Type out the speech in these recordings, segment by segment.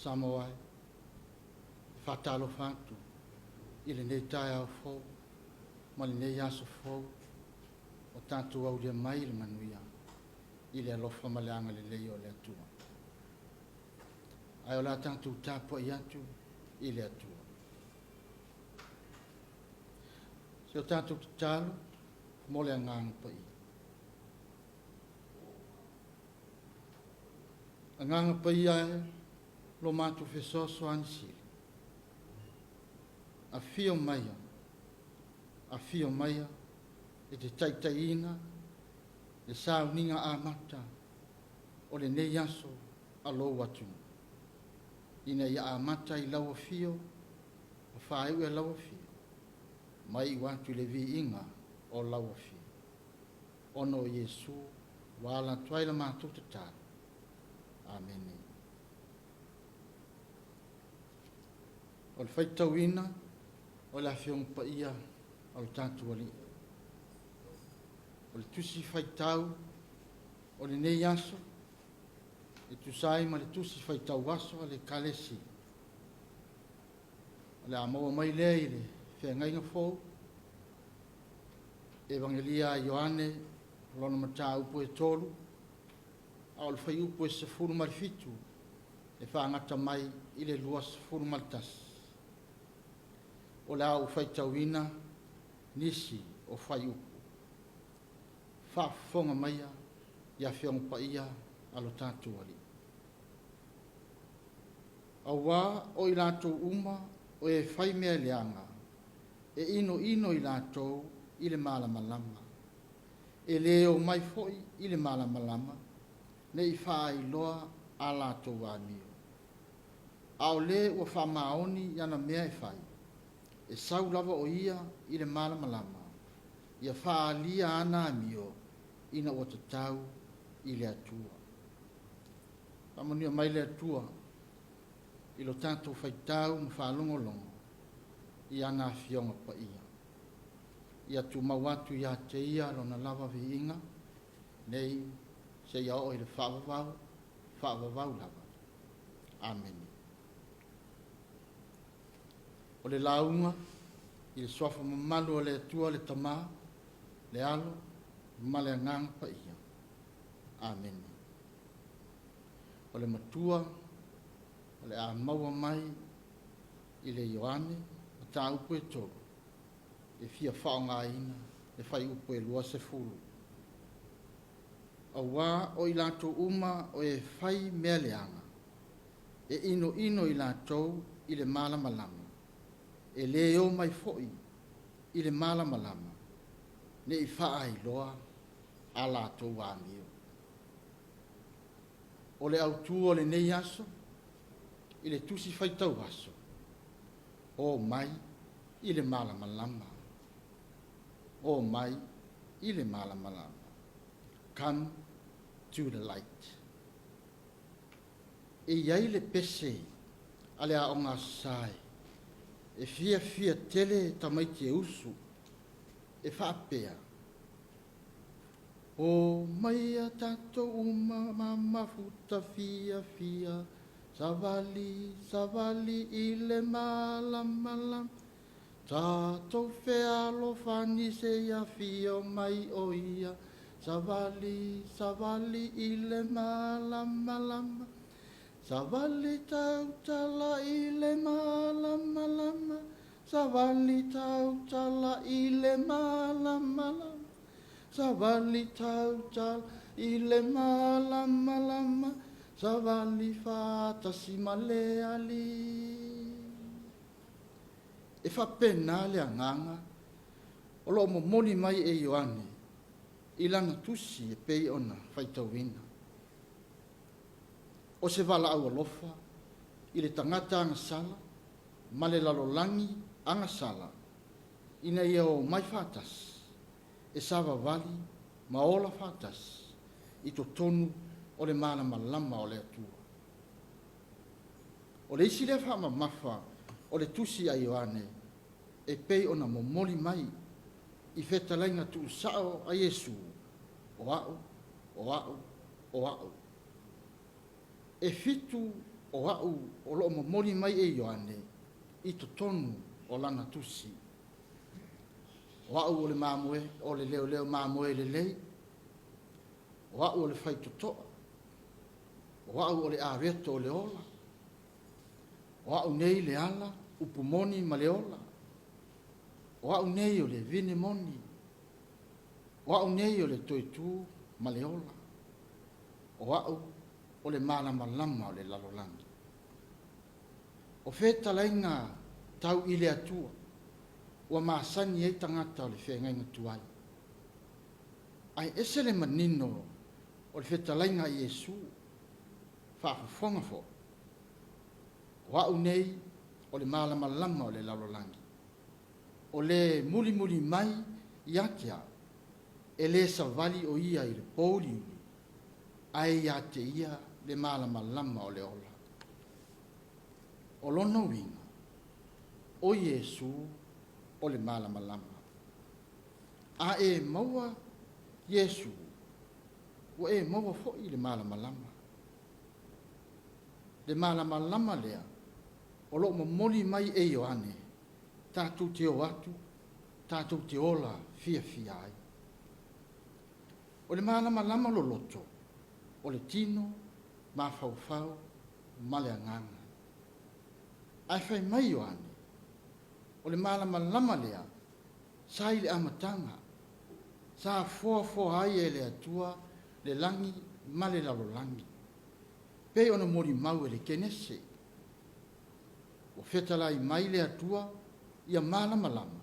Samoa e, e faatalofa atu i lenei taeao fou ma lenei aso fou ua tatou aulia mai le manuia i le alofa ma le agalelei o le Atua. Ae o le a tatou tapuai atu i le Atua. Si o tatou tatalo mo le Agaga Paia. Agaga Paia e, lo matou fesoasoani sili, afio maia, afio maia e te taitaiina le sauniga amata o lenei aso a lou atunuu, ina ia amata i lau afio ma faaiu e lau afio, ma iu atu i le viiga o lau afio. Ona o Iesu ua ala atu ai la matou tatalo. Amene. O le faitauina o le Afioga Paia a lo tatou Alii. O le tusi faitau o lenei aso e tusa ai ma le tusi faitau aso a le Ekalesia. O le a maua mai lea i le feagaiga fou, Evagelia a Ioane, lona mataupu e 3, a o le fuaiupu e 17 e faagata mai i le 21. O le a ou faitauina nisi o fuaiupu. Faafofoga maia i Afioga Paia a lo tatou Alii. Auā o i latou uma o e fai mea leaga, e inoino i latou i le malamalama, e le omai foi i le malamalama, ne i faailoa a latou amio. A o le ua faamaoni i ana mea e fai, e sau lava o ia i le malamalama, ia faaalia ana amio ina ua tatau i le Atua. Faamanuia mai le Atua i lo tatou faitau ma faalogologo i ana Afioga Paia. Ia tumau atu ia te Ia Lona lava viiga, nei seia oo i le faavavau, faavavau lava. Amene. O le lauga i le Suafa mamalu o le Atua le Tama, le Alo ma le Agaga Paia. Amene. O le Matua o le a maua mai i le Ioane mataupu e 3 e fia faaaogaina le fuaiupu e 20. Auā o i latou uma o e fai mea leaga, e inoino i latou i le malamalama, e le omai foi i le malamalama, ne i faailoa a latou amio. O le autu o lenei aso i le tusi faitau aso, o mai i le malamalama. O mai i le malamalama. Come to the light. E i ai le pese a le aoga Sasae e fiafia tele tamaiti e usu e faapea, O maia tatou uma ma mafuta fiafia, savali, savali i le malamalama, tatou fealofani se i afio mai o ia, savali, savali i le malamalama, savali tautala i le malamalama, savali tautala i le malamalama, savali tautala i le malamalama, savali faatasi ma le Alii. E faapena le agaga o lo o momoli mai e Ioane i lana tusi e pei ona faitauina. O se valaau alofa i le tagata agasala ma le lalolagi agasala ina ia omai faatasi e savavali ma ola faatasi i totonu o le malamalama o le Atua. O le isi lea faamamafa o le tusi a Ioane e pei ona momoli mai i fetalaiga tuusao a Iesu, O a'u, o a'u, o a'u. E fitu o a'u o lo o momoli mai e Ioane i totonu o lana tusi. O a'u o le mamoe, o le leoleo mamoe lelei, o a'u o le faitotoa, o a'u o le aveto o le ola, o a'u nei le ala, upu moni ma le ola, o a'u nei o le vine moni, o a'u nei o le toetū ma le ola, o a'u o le malamalama o le lalolagi. O fetalaiga tau i le Atua ua masani ai tagata o le feagaiga tuai. Ae ese le manino o le fetalaiga a Iesu, faafofoga foi, O a'u nei o le malamalama o le lalolagi. O le mulimuli mai ia te a'u, e lē savali o ia i le pōuliuli, ae ia te ia le malamalama o le ola. O lona uiga, o Iesu o le malamalama. A e maua Iesu, ua e maua foi le malamalama. Le malamalama lea o lo o momoli mai e Ioane tatou te o atu, tatou te ola fiafia ai. O le malamalama loloto o le tino, mafaufau ma le agaga. Ae fai mai Ioane, o le malamalama lea sa i le amataga, sa foafoa ai e le Atua le lagi ma le lalolagi, pei ona molimau e le Kenese. Ua fetalai mai le Atua ia malamalama,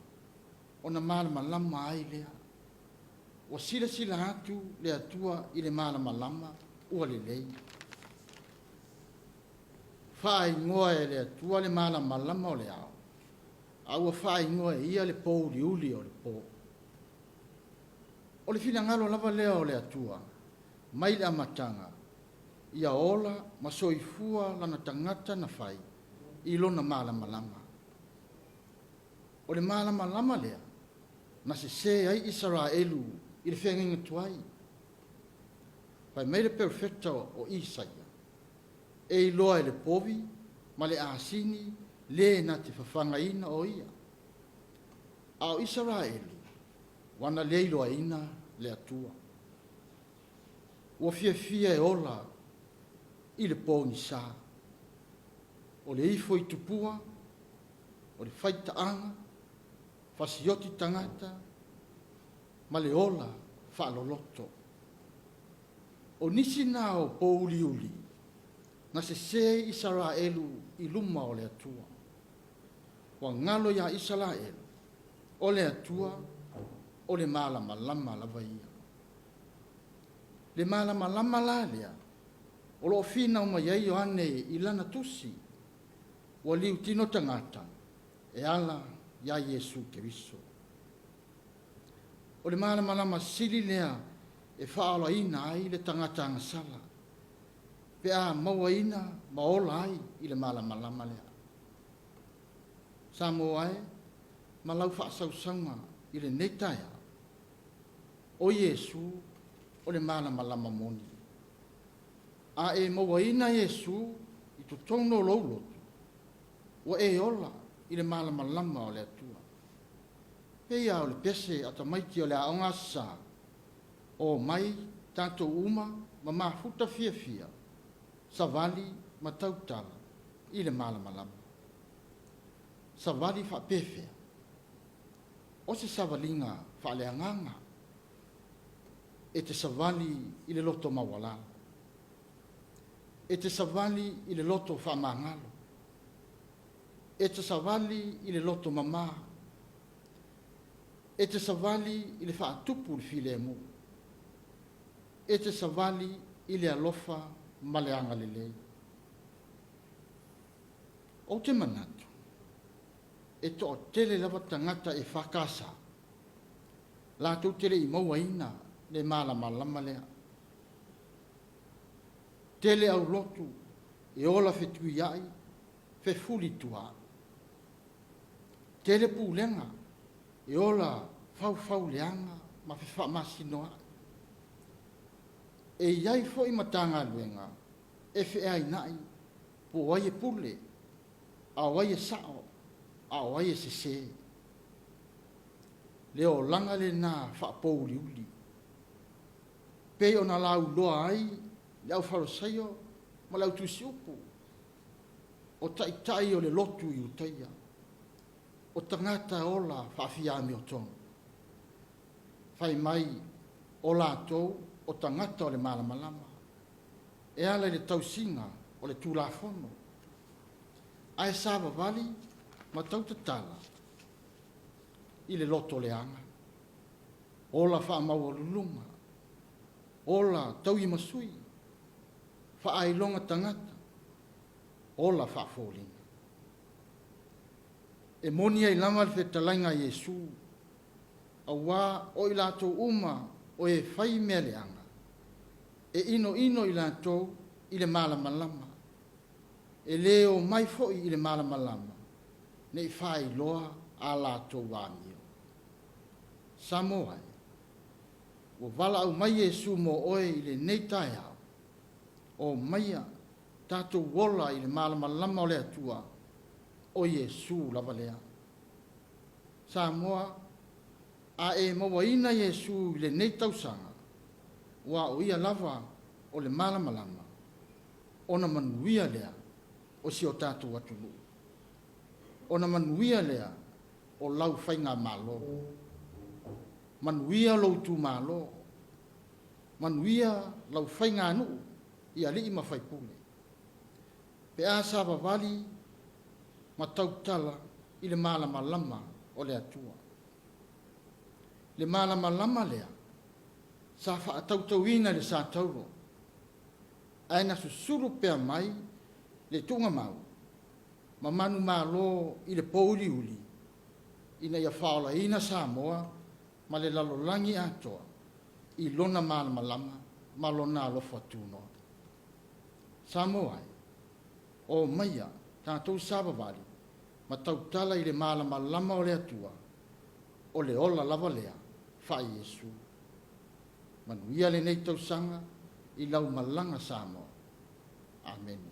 ona malamalama ai lea. Ua silasila atu le Atua i le malamalama ua lelei. Faaigoa e le Atua le malamalama o le ao, a ua faaigoa e ia le pōuliuli o le pō. O le finagalo lava lea o le Atua mai le amataga, ia ola ma soifua lana tagata na fai i lona malamalama. O le malamalama lea na sesē ai Isaraelu i le feagaiga tuai. Fai mai le perofeta o Isaia, E iloa e le povi ma le asini le na te fafagaina o ia. A o Isaraelu, ua na le iloaina le Atua. Ua fiafia e ola i le pogisa. O le ifo i tupua, o le faitaaga, fasioti tagata, ma le ola faaloloto. O nisi na o pōuliuli na sesē ai Isaraelu i luma o le Atua. Ua galo iā Isaraelu, o le Atua o le malamalama lava ia. Le malamalama la lea o lo o finau mai ai Ioane i lana tusi, ua liutino tagata e ala iā Iesu Keriso. O le malamalama sili lea e faaolaina ai le tagata agasala pe a mauaina ma ola ai i le malamalama lea. Samoa e, ma lau faasausauga i lenei taeao, o Iesu o le malamalama moni. A e mauaina Iesu i totonu o lou loto, ua e ola i le malamalama o le Atua. Pei lava o le pese a tamaiti o le aoga Aso Sa, Omai tatou uma ma mafuta fiafia, savali ma tautala i le malamalama. Savali faapefea? O se savaliga faaleagaga. E te savali i le loto maualalo. E te savali i le loto faamagalo. E te savali i le loto mamā. E te savali i le faatupu le filemu. E te savali i le alofa ma le agalelei. Ou te manatu, e toatele lava tagata EFKS latou te le i mauaina le malamalama lea. Tele aulotu e ola fetuiai, fefulituaai. Tele pulega e ola faufauleaga ma fefaamasinoai. E i ai foi Matagaluega e feainai po o ai e pule, a o ai e sao, a o ai e sese. Le olaga lena faapouliuli, pei ona lauiloa ai le aufalesaio ma le autusiupu, o taitai o le lotu Iutaia, o tagata ola faafiamiotonu, fai mai o latou o tagata o le malamalama, e ala i le tausiga o le Tulafono, ae savavali ma tautatala i le lotoleaga, ola faamaualuluga, ola tauimasui, faailoga tagata, ola faafoliga. E moni ai lava le fetalaiga a Iesu, aua o i latou uma o e fai mea leaga, e inoino i latou i le malamalama, e le omai foi i le malamalama, ne i faailoa a latou amio. Samoa e, ua valaau mai Iesu mo oe i lenei taeao, omaia tatou ola i le malamalama o le Atua, o Iesu lava lea. Samoa, a e mauaina Iesu i lenei tausaga, aua o Ia lava o le malamalama, ona manuia lea o si o tatou atunuu, ona manuia lea o lau faigamalo, manuia lou itumalo, manuia lau faiganuu i alii ma faipule, pe a savavali ma tautala i le malamalama o le Atua. Le malamalama lea sa faatautauina e le sa tauro, ae na susulu pea mai le tuugamau ma manumalo i le pouliuli ina ia faaolaina Samoa ma le lalolagi atoa i lona malamalama ma lona alofa tunoa. Samoa e, omaia tatou savavali ma tautala i le malamalama o le Atua, o le ola lava lea faa-Iesu. Manuia lenei tausaga i lau malaga Samoa. Amene.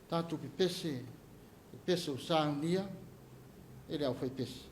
Tatou pepese, pepese ua saunia e le aufaipese.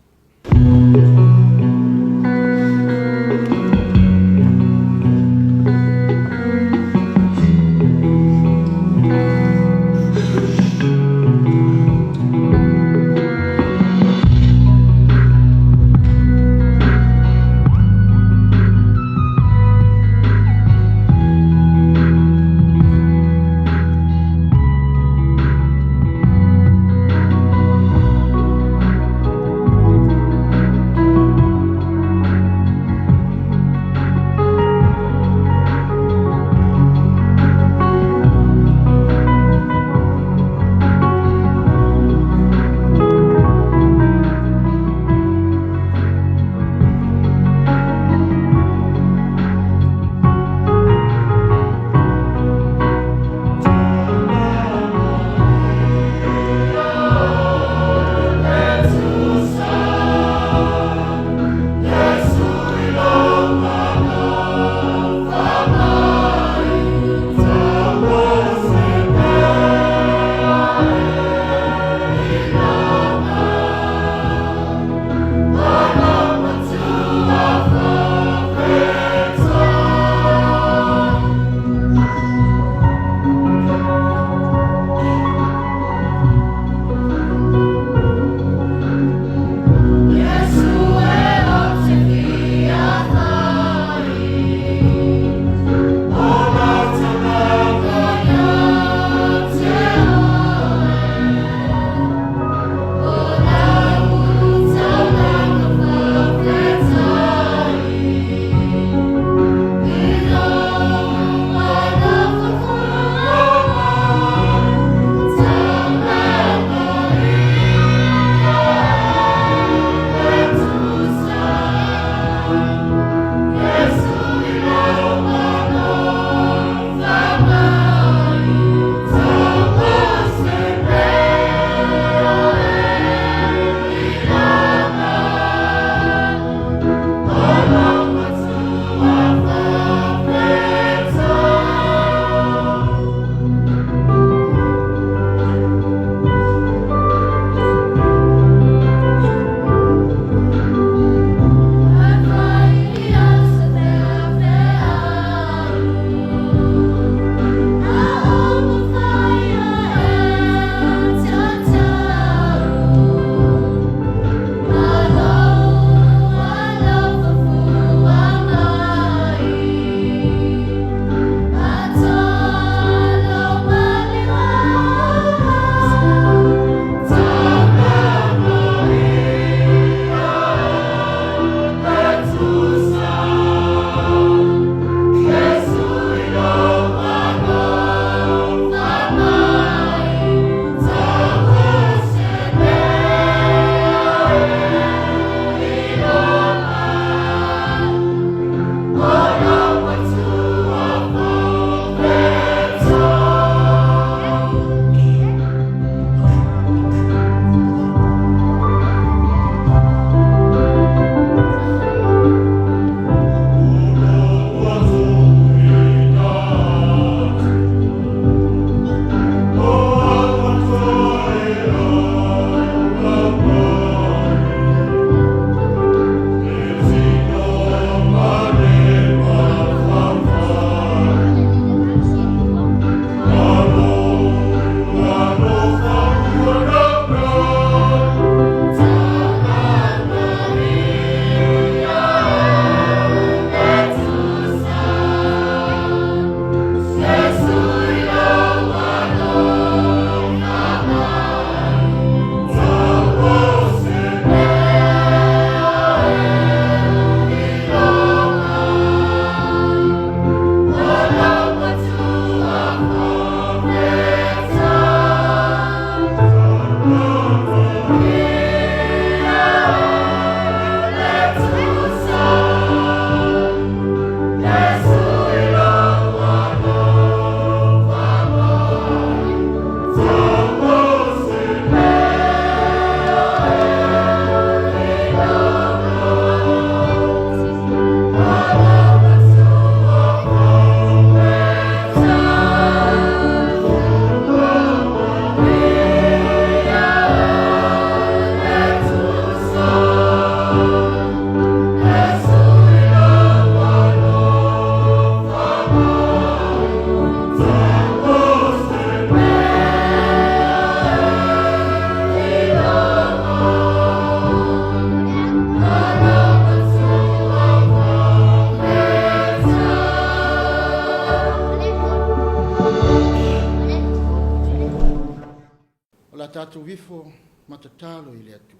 Le a tatou ifo ma tatalo i le Atua.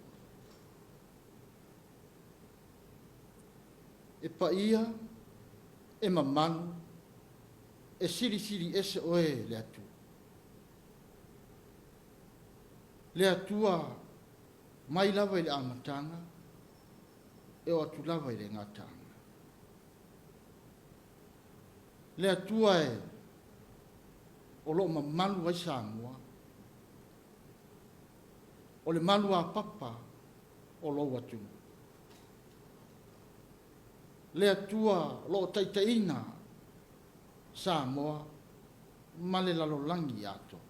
E paia, e mamalu, e silisili ese oe le Atua. Le Atua mai lava i le amataga, e oo atu lava i le gataaga. Le Atua e o lo o mamalu ai Samoa, o le maluapapa o lou atunuu. Le Atua o lo o taitaiina Samoa ma le lalolagi atoa.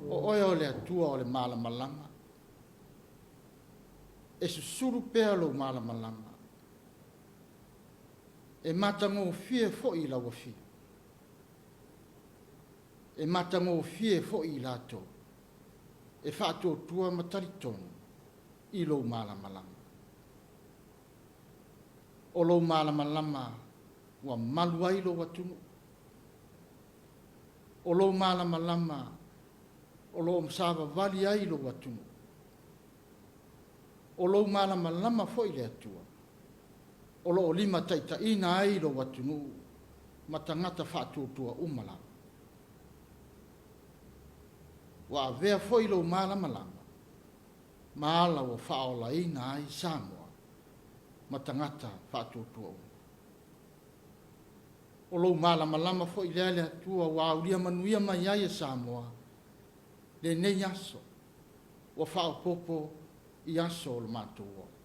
O oe o le Atua o le malamalama, e susulu pea lou malamalama, e matagofie foi i lau afio, e matagofie foi i latou e faatuatua ma talitonu i lou malamalama. O lou malamalama ua malu ai lou atunuu. O lou malamalama o lo o savavali ai lou atunuu. O lou malamalama foi le Atua o lo o limataitaiina ai lou atunuu ma tagata faatuatua uma lava. Ua avea foi lou malamalama ma ala ua faaolaina ai Samoa ma tagata faatuatua uma. O lou malamalama foi lea le Atua ua aulia manuia mai ai e Samoa lenei aso ua faaopoopo i aso o le matou ola.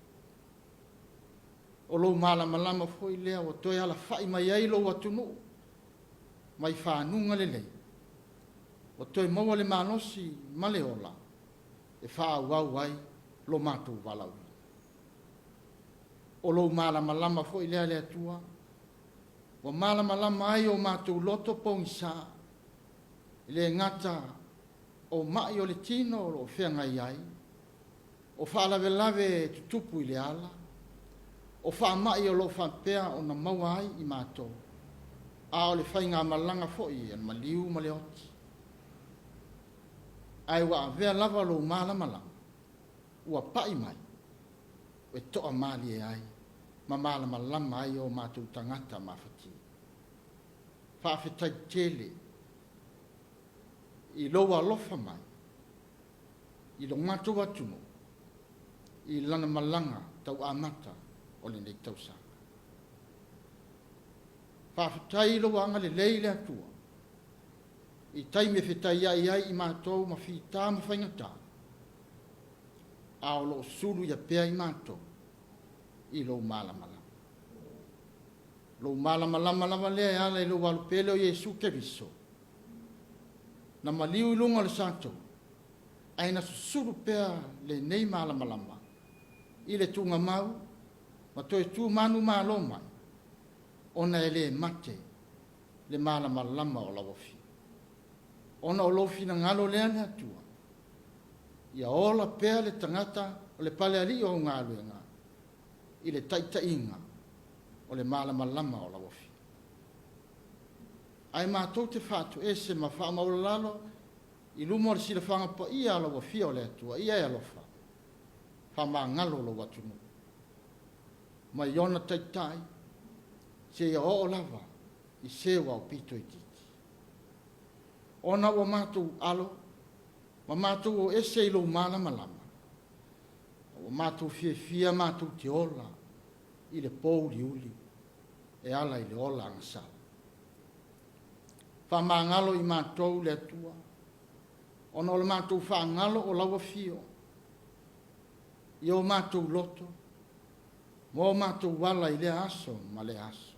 O lou malamalama foi lea ua toe alafai mai ai lou atunuu mai fanuga lelei, ua toe maua le malosi ma le ola e faaauau ai lo matou valaauina. O lou malamalama foi lea le Atua ua malamalama ai o matou loto pogisa, e le gata o mai o le tino o lo o feagai ai, o faalavelave e tutupu i le ala, o faamai o lo o faapea ona maua ai i matou, a o le faigamalaga foi a le maliu ma le oti. Ae ua avea lava lou malamalama ua pai mai e toamalie ai ma malamalama ai o matou tagata mafatia. Faafetai tele i lou alofa mai i lo matou atunuu i lana malaga tau amata o lenei tausaga. Faafetai i lou agalelei le Atua i taimi e fetaiai ai i matou ma fita ma faigata, a o lo o sulu ia pea i matou i lou malamalama. Lou malamalama lava lea e ala i lou alupele o Iesu Keriso, na maliu i luga o le satou, ae na susulu pea lenei malamalama i le tuugamau ma toe tumanu malo mai, ona e le mate le malamalama o lau afio. Ona o lou finagalo lea le Atua, ia ola pea le tagata o le palealii o au galuega i le taitaiga o le malamalama o lau afio. Ae matou te faatoese ma faamaualalo i luma o le silafaga paia a lau afio o le Atua, ia e alofa, faamagalo lou atunuu mai ona taitai seia oo lava i se ua aupito itiiti. Ona ua matou alo ma matou o ese i lou malamalama, ua matou fiafia matou te ola i le pouliuli e ala i le ola agasala. Faamagalo i matou le Atua, ona o le matou faagalo o lau afio i o matou loto ma o matou ala i lea aso ma lea aso.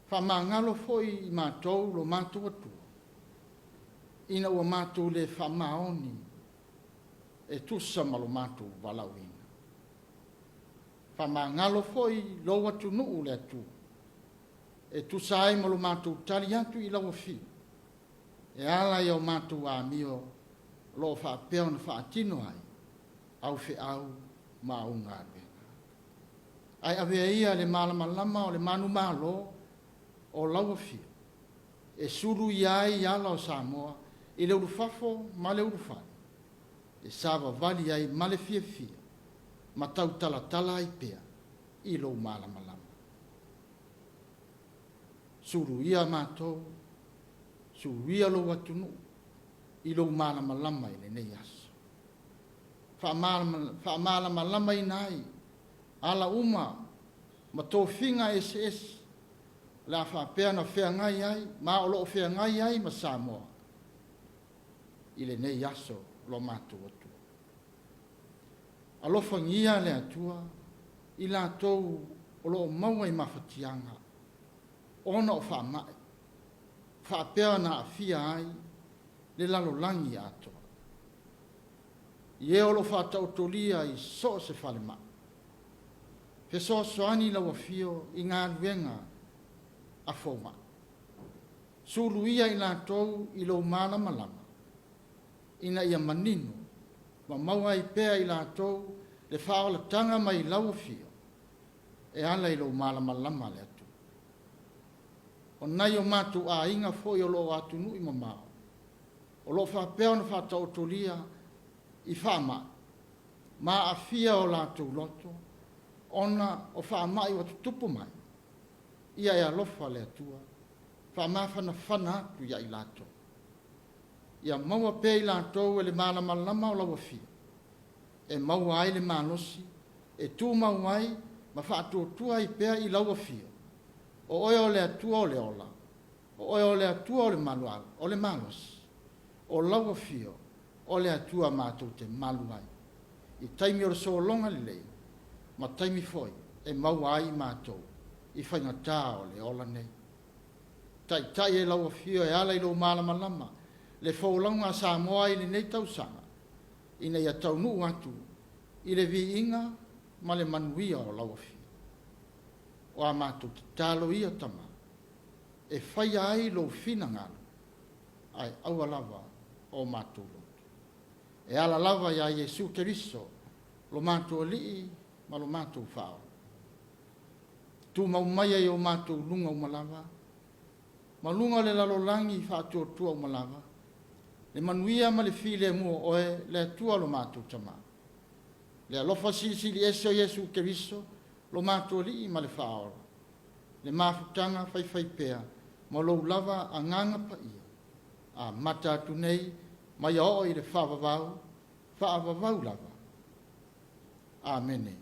Faamagalo foi i matou lo matou Atua, ina ua matou le faamaoni e tusa ma lo matou valaauina. Faamagalo foi lou atunuu le Atua, e tusa ai ma lo matou tali atu i lau afio, e ala i o matou amio o lo o faapea ona faatino ai au feau ma au galuega. Ae avea ia le malamalama o le manumalo o lau afio, e sulu ia ai ala o Samoa. i le ulufafo ma le ulufale, e savavali ai ma le fiafia ma tautalatala ai pea i lou malamalama. Suluia matou, suluia lou atunuu i lou malamalama i lenei aso. Faamalamalamaina ai ala uma ma tofiga eseese o le a faapea ona feagai ai ma o lo o feagai ai ma Samoa i lenei aso lo matou Atua. Alofagia le Atua i latou o lo o maua i mafatiaga ona o faamai faapea ona aafia ai le lalolagi atoa. I e o lo o faataotolia i so o se falemai, fesoasoani lau afio i galuega a fomai. Suluia i latou i lou malamalama ina ia manino ma maua ai pea i latou le faaolataga mai lau afio e ala i lou malamalama le Atua. O nai o matou aiga foi o lo o atunuu mamao, o lo o faapea ona faataotolia i faamai ma aafia o latou loto ona o faamai ua tutupu mai, ia e alofa le Atua, faamafanafana atu ia i latou. Ia maua pea i latou e le malamalama o lau afio, e maua ai le malosi, e tumau ai ma faatuatua ai pea i lau afio. O oe o le Atua o le ola, o oe o le Atua o le malualu, o le malosi, o lau afio o le Atua matou te malu ai. I taimi o le sologa lelei, ma taimi foi e maua ai matou i faigata o le ola nei. Taitai e lau afio e ala i lou malamalama le folauga a Samoa i lenei tausaga, ina ia taunuu atu i le viiga ma le manuia o lau afio. O a matou tatalo ia Tama, e faia ai lou finagalo, ae aua lava o matou loto. E ala lava ia Iesu Keriso, lo matou Alii ma lo matou Faaola. Tumau maia i o matou luga uma lava, ma luga o le lalolagi faatuatua uma lava, le manuia ma le filemu o oe, le Atua lo matou Tama. Le alofa silisili ese o Iesu Keriso, lo matou Alii ma le Faaola, le mafutaga faifaipea ma lou lava Agaga Paia, amata atu nei ma ia oo i le faavavau, faavavau lava. Amene.